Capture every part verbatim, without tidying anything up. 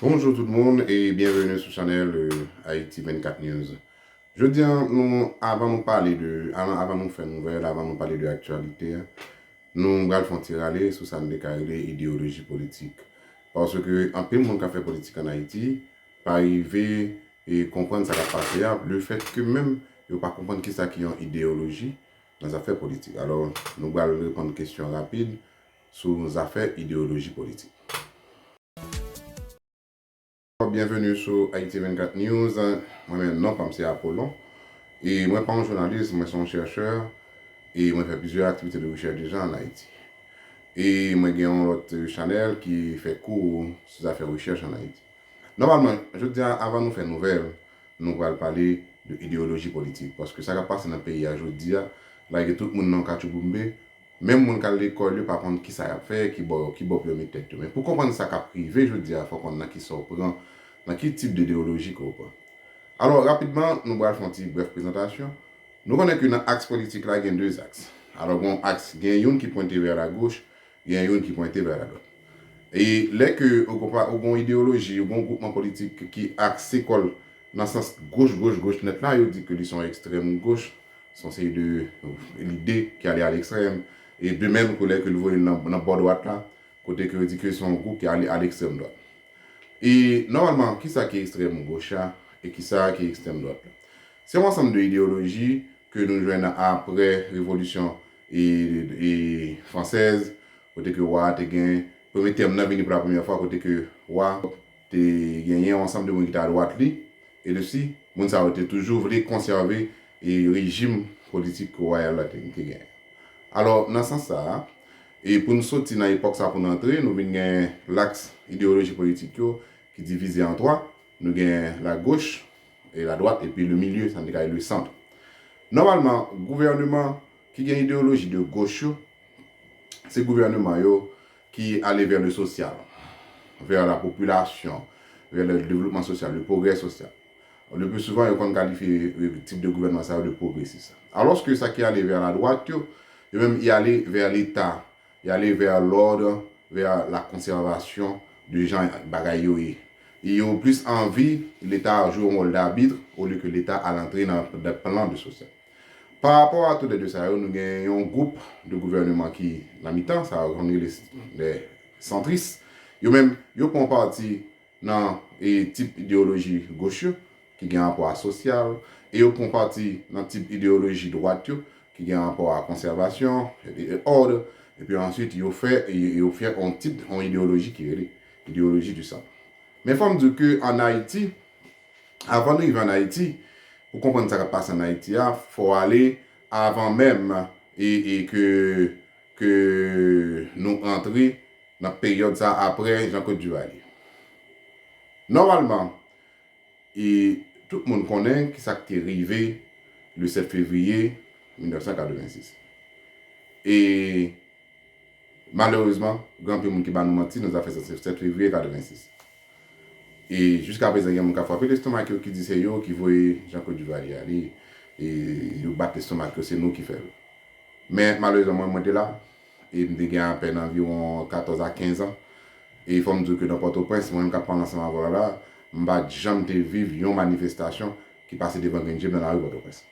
Bonjou tout moun e byenveni sou chanèl, euh, Haïti vingt-quatre News. Jodi a, nou, avan nou pale de, avan, avan nou fè nouvèl, avan nou pale de aktyalite a, nou pral fè yon ti rale sou sa n te ka rele ideyoloji politik. Paske anpil moun k ap fè politik ann Ayiti pa rive e konprann sa k ap pase a, lefètke menm yo pa konprann kisa ki yon ideyoloji nan zafè politik. Alò, nou pral reponn kesyon rapid sou zafè ideyoloji politik. Byenveni sou Haïti vingt-quatre News. Mwen menm, non pa m se Apollon. E mwen pa yon jounalis, mwen se yon chèchè. E mwen fè plizyè aktivite de rechèch deja ann Ayiti. E mwen gen yon lòt, euh, chanèl ki fè kou sou zafè rechèch ann Ayiti. Nòmalman, jodi a, avan nou fè nouvèl, nou pral pale de ideyoloji politik. Paske sa k ap pase nan peyi a jodi a, lage tout moun nan katchouboumbe, menm moun k al lekòl yo pa konn kisa y ap fè, ki bò, ki bò pou yo met tèt yo. Men pou konprann sa k ap rive jodi a, fòk w konn nan kisa w pran, nan ki tip de ideyoloji ke w pran. Alò, rapidman, nou pral fè yon ti brèf prezantasyon. Nou konnen ke nan aks politik la, gen de aks. Alò, gen yon aks, gen youn ki pwente vè la goch, gen youn ki pwente vè la dwat. E lè ke ou gon pa, ou gon ideyoloji, ou gon gwoupman politik ki akse kò l nan sans goch, goch, goch nèt la, yo di ke li se yon ekstrèm goch, se yon seri de lide ki ale a lekstrèm, e de menm ke lè ke l voye l nan, nan bò dwat la, kote ke yo di ke se yon gwoup ki ale a lekstrèm dwat. E nòmalman, kisa ki ekstrèm goch la e kisa ki ekstrèm dwat la? Se yon ansanm de ideyoloji ke nou jwenn apre revolisyon e, e fransèz, kote ke wa a te gen, premye tèm nan vini pou la premyè fwa, kote ke wa te genyen yon ansanm de moun ki te adwat li, e de si, moun sa yo te toujou vle konsève e rejim politik wayal la te, te genyen. Alò, nan sans sa a, e pou n soti nan epòk sa pou n antre, nou vin gen laks ideyoloji politik yo ki divize an twa. Nou gen la goch, e la dwat, epi le milye, sa n te ka rele le sant. Nòmalman, gouvèneman ki gen ideyoloji de goch yo, se gouvèneman yo ki ale vè le sosyal, vè la popilasyon, vè le devlopman sosyal, le pwogrè sosyal. Le pli souvan, yo konn kalifye, e, tip de gouvènman sa yo de pwogresis. Alòske sa ki ale vè la dwat yo, yo menm, y ale vè Leta, y ale vè lòd, vè la konsèvasyon de jan bagay yo ye. E yo plis anvi Leta jwe yon wòl dabit olye ke Leta al antre nan, nan plan de sosyal. Pa rapò a toulède sa yo, nou gen yon gwoup de gouvèneman ki nan mitan, sa yo konn rele le santris. Yo menm, yo pran pati nan, e, tip ideyoloji goch yo, ki gen rapò a sosyal, e yo pran pati nan tip ideyoloji dwat yo, ki gen rapò a konsèvasyon, e, e, òd, epi answit, yo fè, e, yo fè yon tip, yon ideyoloji ki rele ideyoloji di sant. Men fò m di w ke ann Ayiti, avan nou rive ann Ayiti, pou konprann sa k ap pase ann Ayiti a, fò w ale avan menm e, e ke, ke nou antre nan peryòd sa apre Jean-Claude Duvalier. Nòmalman, e tout moun konnen ki sa k te rive le sèt fevriye mil nèf san katrevensis. E malerezman, gen anpil moun ki ba nou manti nan zafè sèt fevriye katrevensis. E jiskaprezan, gen moun k ap frape lestomak yo, ki di se yo ki voye Jean-Claude Duvalier ale, e yo bat lestomak yo, se nou ki fè l. Men malerezman, mwen, mwen te la, e m te gen apèn anviwon katòz a kenz an. E fò m di w ke nan Pòtoprens, mwen menm k ap pale ansanm avè w la, m pa t janm te viv yon manifestasyon ki pase devan grenn je m nan lari Pòtoprens.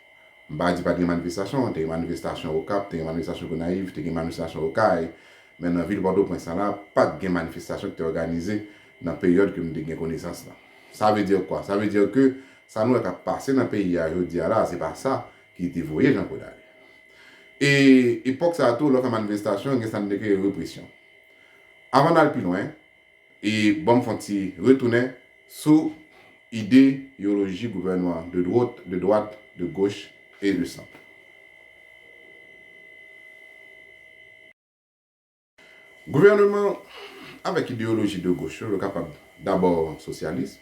M pa di pa t gen manifestasyon, te gen manifestasyon Okap, te gen manifestasyon Gonayiv, te gen manifestasyon Okay, men nan vil Pòtoprens la, pa t gen manifestasyon ki te òganize nan peryòd ke m te gen konesans lan. Sa vle di kwa? Sa vle di ke sa nou wè k ap pase nan peyi a jodi a la, se pa sa ki te voye Jean Claude ale. E epòk sa a tou, lè w fè manifestasyon, gen sa n te kreye represyon. Avan n al pi lwen, e ban m fè yon ti retounen sou ideyoloji gouvènman de dwot, de dwat, de goch e de sant. Gouvènman avèk ideyoloji de goch yo, yo kapab dabò sosyalis.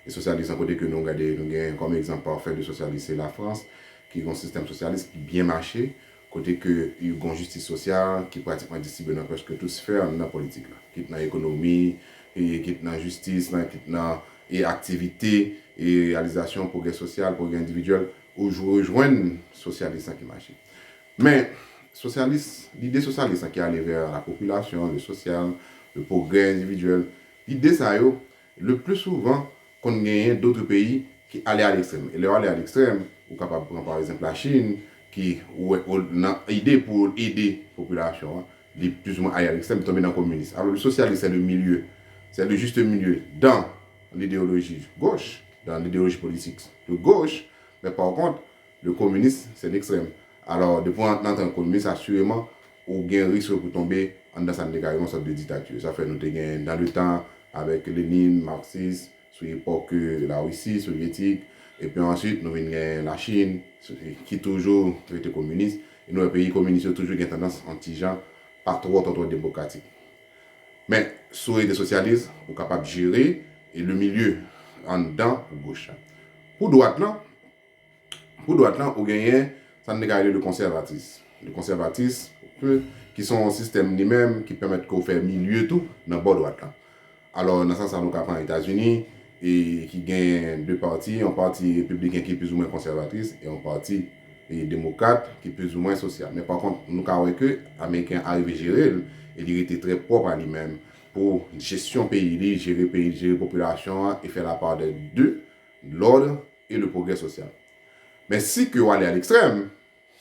E sosyalis an kote ke nou gade, nou gen kòm egzanp pafè de sosyalis, se Lafrans, ki gen yon sistèm sosyalis ki byen mache, kote ke yo gen yon jistis sosyal ki pratikman distribye nan prèske tout sfè nan politik la, kit nan ekonomi, e kit nan jistis lan, kit nan, e aktivite, e reyalizasyon, pwogrè sosyal, pwogrè endividyèl, ou jwe- jwenn sosyalis lan ki mache. Men, sosyalis, lide sosyalis lan ki ale vè la popilasyon, le sosyal, le pwogrè endividyèl, lide sa yo, le pli souvan, konn genyen dòt peyi ki ale a lekstrèm. E lè w ale a lekstrèm, ou kapab pran, pa egzanp, Lachin, ki, ou wè, ou, nan ide pou l ede popilasyon an, li plizoumwen ale a lekstrèm, li tonbe nan kominis. Alò, le sosyalis, se le milye, se le juste milieu dans l'idéologie gauche, dans l'idéologie politique de gauche, men pa kont, le kominis, se lekstrèm. Alò, depi w antre nan kominis, asireman, ou gen risk pou tonbe anndan sa n te ka rele yon sòt de diktati. Sa fè nou te gen dans le temps avèk Lenin, Marxis, sou epòk, euh, Larisi sovyetik, epi answit nou vin gen Lachin, ki toujou rete kominis, e nou wè peyi kominis yo toujou gen tandans yon ti jan pa twò, twò, twò demokratik. Men, si w rete sosyalis, ou kapab jere, e le milye anndan pou goch la. Pou dwat lan, pou dwat lan, ou genyen sa n te ka rele le konsèvatris. Le konsèvatris, ki se yon sistèm li menm ki pèmèt ke w fè milye tou nan bò dwat lan. Alò, nan sans sa, nou ka pran Etazini, e ki gen de pati, yon pati repibliken ki plizoumwen konsèvatris, e yon pati, e demokrat ki plizoumwen sosyal. Men pa kont, nou ka wè ke Ameriken an rive jere l, e li rete trè pwòp a li menm pou jesyon peyi li, jere peyi, jere popilasyon an, e fè la part des deux, l'ordre et le progrès social. Men si ke w ale a lekstrèm,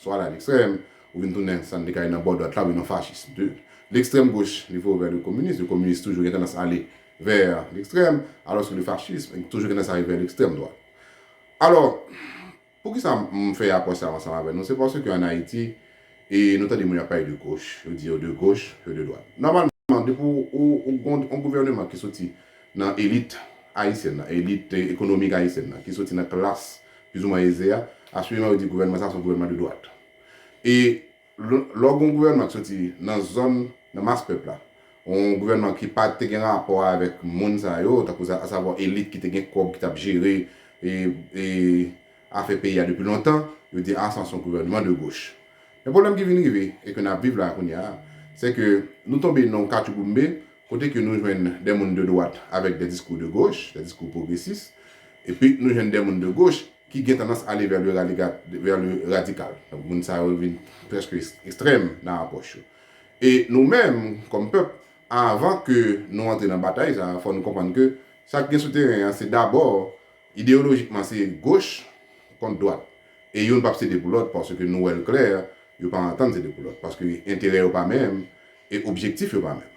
swa ale a lekstrèm, ou vin tounen sa n te ka rele nan bò dwat la, ou vin yon fachis. De l'extrême gauche, li voye w vè le kominis, le kominis toujou gen tandans ale vè lekstrèm, alòske le fascisme toujou gen tandans ale vè lekstrèm dwat. Alò, poukisa m fè apwòch sa ansanm avè nou? Se paske ann Ayiti, e nou tande moun ap pale de goch, yo di yo de goch, yo de dwat. Nòmalman, depi w, ou, ou gon yon gouvèneman ki soti nan elit ayisyèn nan, elit, eh, ekonomik ayisyèn nan, ki soti nan klas plizoumwen eze a, asireman yo di gouvènman sa se yon gouvènman de dwat. E lè, lè w gen yon gouvènman ki soti nan zòn, nan mas pèp la, yon gouvènman ki pa te gen rapò avèk moun sa yo, tankou sa, asavwa elit ki te gen kòb, ki t ap jere, e, e, afè peyi a depi lontan, yo di, a, sa se yon gouvènman de goch. Men pwoblèm ki vin rive, e ke n ap viv la kounye a, se ke nou tonbe nan yon katchouboumbe, kote ke nou jwenn de moun de dwat avèk de diskou de goch, de diskou pwogresis, epi nou jwenn de moun de goch ki gen tandans ale vè le radiga-, vè le radikal. Donk, moun sa yo vin prèske ekstrèm nan apwòch yo. E nou menm, kòm pèp, avan ke nou antre nan batay sa, fò nou konprann ke sa k gen sou teren an, se dabò, ideyolojikman, se goch kont dwat. E youn p ap sede pou lòt, paske nou wè l klè, yo pa antann sede pou lòt, paske enterè yo pa menm, e objektif yo pa menm.